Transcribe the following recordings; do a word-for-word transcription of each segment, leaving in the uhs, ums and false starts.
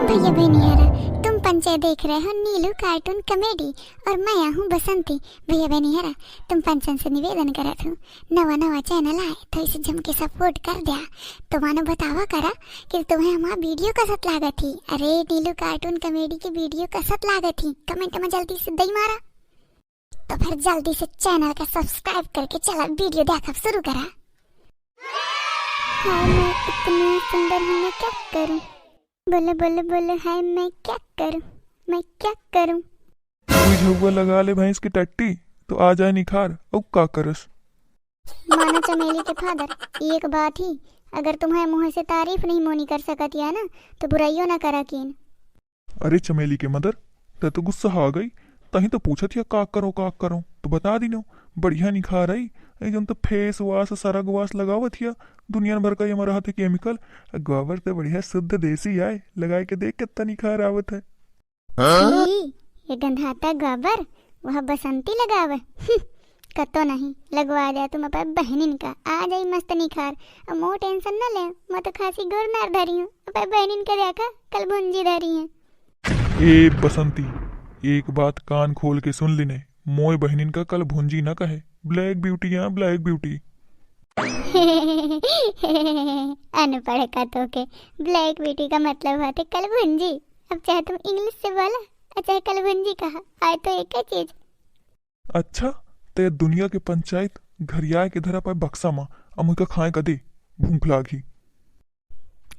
भैया बहनी हरा, तुम पंचे देख रहे हो नीलू कार्टून कॉमेडी और मैं हूँ बसंती। भैया बहनी हरा, तुम पंचन से निवेदन करत हूँ, नवा नवा चैनल आए तो इसे जम के सपोर्ट कर द्या। तो मानो बतावा करा कि तुम्हें हमार वीडियो कसत लागत ही। अरे नीलू कार्टून कॉमेडी की वीडियो कसत लागत ही, कमेंट में जल्दी से दई मारा। तो फिर जल्दी से चैनल का सब्सक्राइब करके चला वीडियो देखब शुरू करा। हाय मैं इतनी सुंदर हूँ, मैं क्या करूँ? बोलो बोलो बोलो, हाय मैं क्या करूँ, मैं क्या करूँ? दुई झउआ लगा ले भैंस की टट्टी, तो आ जाए निखार, अउ का करस? मानो चमेली के फादर, एक बात ही, अगर तुम्हारे मुँह से तारीफ नहीं मोनी कर सकत या ना, तो बुराइयो ना करा कीन। अरे चमेली के मदर, तै तो गुस्सा आ गई, तहीं तो पूछत हिया का करो का करो, तो बता दीनो, बढ़िया निखार आई। ए जौन तो फेस वाश, सरग वाश लगावत हिया, दुनिया भर का ये मरा हाथे केमिकल, गोबर तो बढ़िया शुद्ध देसी आए, लगाए के देख कितना निखार आवत है। हाँ? छी, ये गंधाता गोबर, वह बसंती लगावे। हम्म, कतो नहीं, लगवा दे तुम अपन बहनिन का, आ जाई मस्त निखार। अब मो टेंशन न ले, मैं तो खासी गोर नार धरी हूँ, अपन बहनिन का देखा, कल भुंजी धरी है। ए बसंती, एक बात कान खोल के सुन लिने, मोय बहनिन का कल भुंजी न कहे, ब्लैक ब्यूटी, हाँ, ब्लैक ब्यूटी। अनपढ़ का तो के ब्लैक ब्यूटी का मतलब होते कल भुंजी। अब चाहे तुम इंग्लिश से बोला, और चाहे कल भुंजी कहा, आए तो एक ही चीज। अच्छा, ते दुनिया के पंचायत घरियाए के धरा पाए बक्सा मा, अब मुझका खाए का दे, भूख लागी।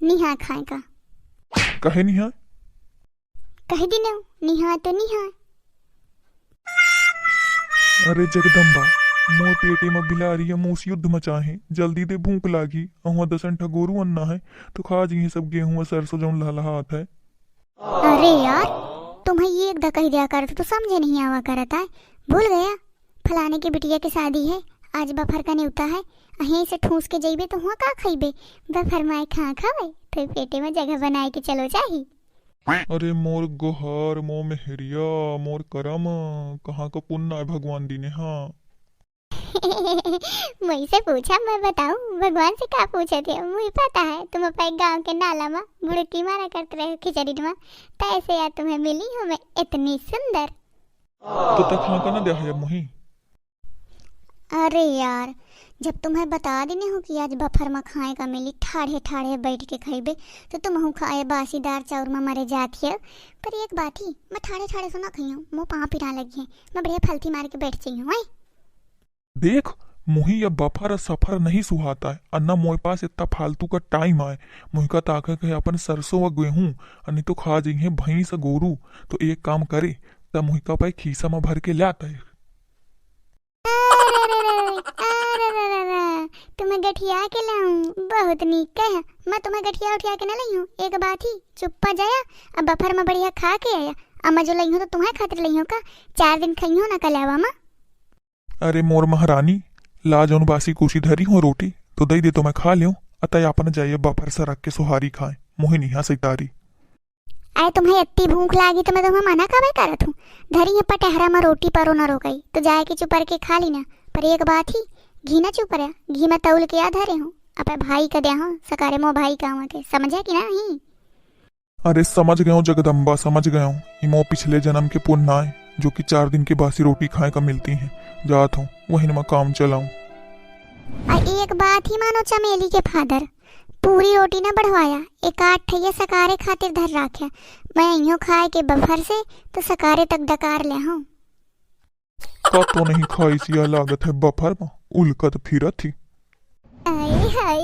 निहा खाए का। कहे निहा? कह दी ना, निहा तो निहा। अरे जगदम्बा, मोर पेटे मा बिलारी या मूस युद्ध मचाए हैं, जल्दी दे भूख लागी, अहुआ दसन ठगोरू अन्ना है, तो खा जी सब गेहूं सरसों जौन लहलहात है। अरे यार, तुम्हें ये एक दा कह दिया करत तो समझे नहीं आवा करत है। भूल गया, फलाने की बिटिया की शादी है, आज बफर का न्योता है, अहीं से ठूस के जइबे तो हुआ का खइबे? बफर माए खा खावे, तो पेटे में जगह बनाए के चलो जाही। अरे मोर गोहार, मोर मेहरिया, मोर करम, कहाँ का पुण्य है भगवान दीने, हाँ। मुझसे पूछा, मैं बताऊं? भगवान से का पूछत है? मुझे पता है, तुम अपने गांव के नाला मा बुड़की मारा करत रहे खिचड़ी मा, तैसे यार तुम्हें मिली हूँ मैं इतनी सुंदर। तो तक हाँ का ना द्या है अब मुही? अरे यार, जब तुम्हें बता देने हो कि आज बफर मा खाए का मिली, ठाढ़े ठाढ़े बैठ के खइबे, तो तुमहू खाए बासी दार चाउर मा मरे जात हियो। पर एक बात ही, मैं ठाढ़े ठाढ़े से ना खइयो, मोर पाँव पिरा लगी है, मैं बढ़िया फलथी मार के बैठ जाइयो, हैं? देख, मुही अब बफर और सफर नहीं सुहाता है, और न मोए पास इतना फालतू का टाइम आए। मुही का ताकत है अपन सरसों व गेहूं, और नहीं तो खा जाइए भैंस और गोरू। तो एक काम करे, त मुही का पाए खीसा मा भर के लाता है। अरे रे रे, अरे रे रे रे, तुम्हें गठिया के लाऊं, बहुत नीक कह। मैं तुम्हें गठिया उठिया के न लई हूँ, एक बात ही, चुप्पा जाया, अब बफर मा बढ़िया खा के आया। अब मैं जो लई हूँ तो तुम्हें खातिर लई हूँ का? चार दिन खई हूँ ना कल्यावा मा। अरे मोर महारानी, ला जौन बासी कुसी धरी हो रोटी, तो दई दे तो मैं खा लेऊं, अतः आपन जाइए बफर सरक के सोहारी खाए, मोहे निहा सैतारी। अरे तुम्हें इतनी भूख लागी तो मैं तुम्हें मना काबे करत हूँ? धरी है पटहरा मा रोटी परो न रोकई, तो जाए के चुपर के खा ली ना। पर एक बात ही, घी ना चुपरा, घी मा तौल के आ धरे हूँ, अपने भाई का द्या हूँ, सकारे मो भाई का हुआ थे, समझे कि नहीं? अरे समझ गयो जगदम्बा, समझ गयो। ई मो पिछले जन्म के पुण्य आए, जो कि चार दिन की बासी रोटी खाए का मिलती है। जात हूँ, वही मा काम चलाऊं। आ एक बात ही मानो चमेली के फादर, पूरी रोटी ना बढ़वाया, एक आध ठैया सकारे खातिर धर राख्या। मैं अइयो खाए के बफर से, तो सकारे तक डकार ले हूँ। का तो नहीं खाई सिया लागत है बफर मा उलकत फिरत ही। आए हाय,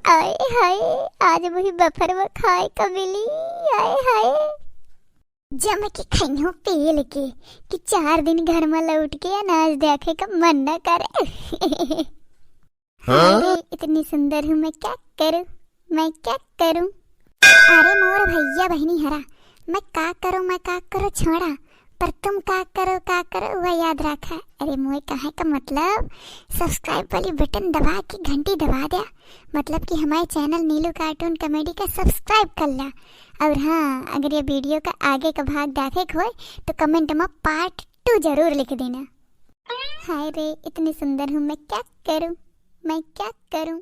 आए हाय, आज वही बफर मा खाए का मिली, आए हाय। जम के खइयो पेल के कि चार दिन घर मा लौट के अनाज देखे का मन न करे। हाँ? अरे, इतनी सुंदर हूँ, मैं क्या करूँ, मैं क्या करूँ? अरे मोर भैया बहनी हरा, मैं का करूँ, मैं का करूँ छोड़ा, पर तुम का करो, का करो, वह याद रखा। अरे मोए कहे का मतलब, सब्सक्राइब वाली बटन दबा के घंटी दबा द्या, मतलब कि हमारे चैनल नीलू कार्टून कॉमेडी का सब्सक्राइब कर ला। और हाँ, अगर ये वीडियो का आगे का भाग देखे के होए, तो कमेंट मा पार्ट टू जरूर लिख देना। हाय रे, इतनी सुंदर हूँ, मैं क्या करूँ, मैं क्या करूँ?